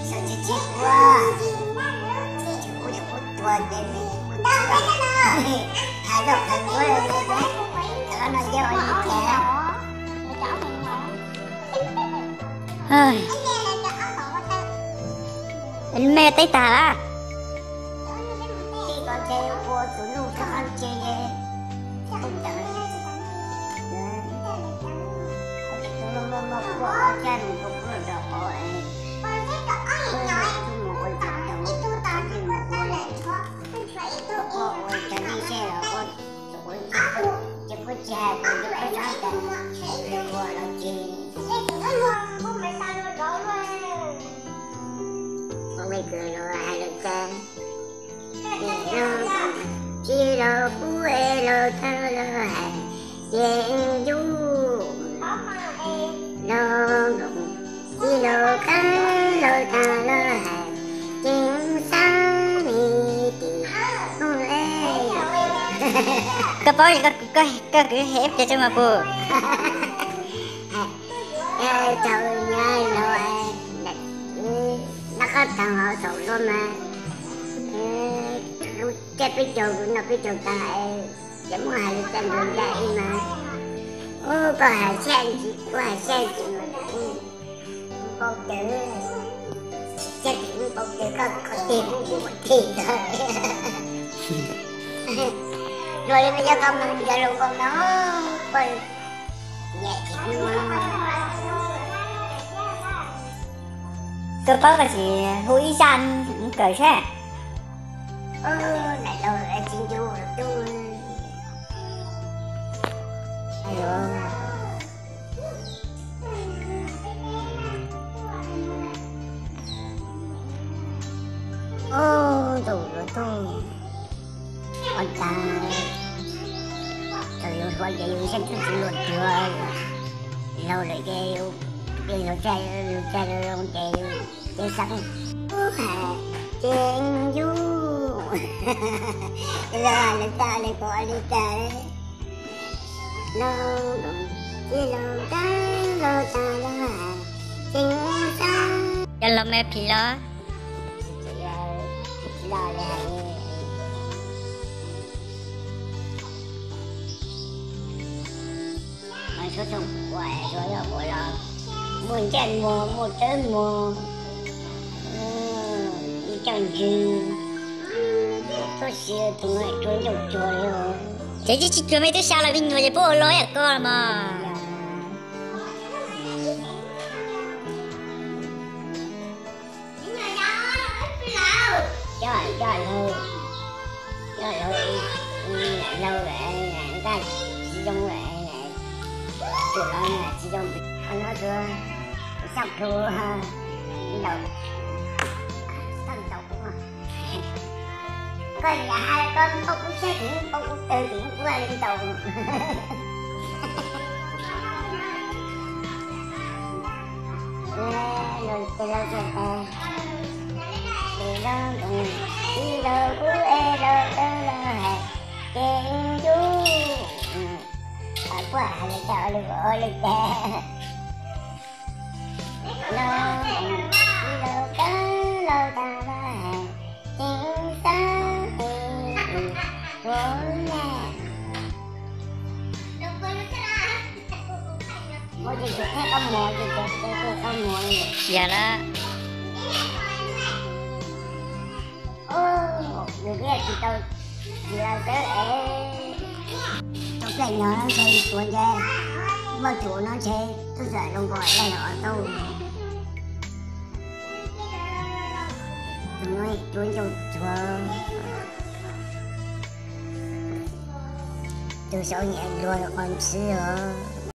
Tsis kuv, tsis kuv, kuv tuag ces kuv hais tau qhov ntawd, no ces ua li cas? Mej teb tag lawm? Tsis, koj ntshe ua tus nyuj koj qab ntshe, tus nyuj muaj muaj quaj ob txhab mus rau kuv los rau qhov es, tus nyuj mus ua tus tau, tus nyuj mus ua, ua ua cov nej seb los ua, ua ces kuv tsis hais kuv tus koj sab tas, ua los ces ua me kws los hais lus cas, tsis los pub es los tau los hais ces yus los tsis los kab los tau los hais ces xab li tim ub le. Koj paub koj kwv hais ib pliag tso mas puas? Thaum nyob los nab qab tag hov thaum luaj mas, lub caij peb caug kuv noj peb caug tag, ces muab hais lus tag nrho ncaj ib mas, ub, koj hais xyab ntsis kuv hais xyab ntsis mas npaum cas, xyab ntsis npaum cas koj qhov teg kuv qhov teg ntawd. Luag li mas yog koj mus yog luag nkaus no, koj nyiam ces kuv mus. Koj paub koj tsis hu ib zaj mus kawm seb. Daim laug tsis ncu tub. Ub, tus hluas nraug, ua cas thaum yus hluas ces yus sab tub tsis luag tuag, laug lawm ces yus, ces yus tsa, yus tsa zoo ces, ces xav ub hais ces yus, los hais lus tas li kuv ua li cas. Los, ces los kab los tag los hais ces xav, yog los me phim los, los li hais. Mas suav tsoom ua, suav yog ua los muaj ntsej muag, muaj tawb muag, ib co ntsws, tuaj sia tus no tsuag ncauj tsuag li. Ces tsis tsuag me tub xya los me nyuam ces puab ua los yam koj los mas. Coj, coj laug, coj laug, laug lawm, ntaj tsis zoo lawm, tus no tsis zoo, no tus xyaj plhu ntaus, txawj ntaus kuv. Koj yam hais koj npaum kuv xyab tim npaum kuv tawg tim kuv li ntaus. Ces los txog tas, ces los, ces los kuv es los tau los hais ces yus, kuv hais li cas ua li, ua li cas. Los, los kab los tag los hais ces xav, ua li, ua ces tus qab mos, ces tus qab mos li. Yog lawm. Ub, yus twb tsis tau, tsis tau txawb es, tau pem no ntshe yus tuav ntshe, muaj tus no ntshe twb txawm zoo nkaus yog los tau. Tus no tuav ncauj tsuag, tus saud nyiam luag qos ntxhwb os.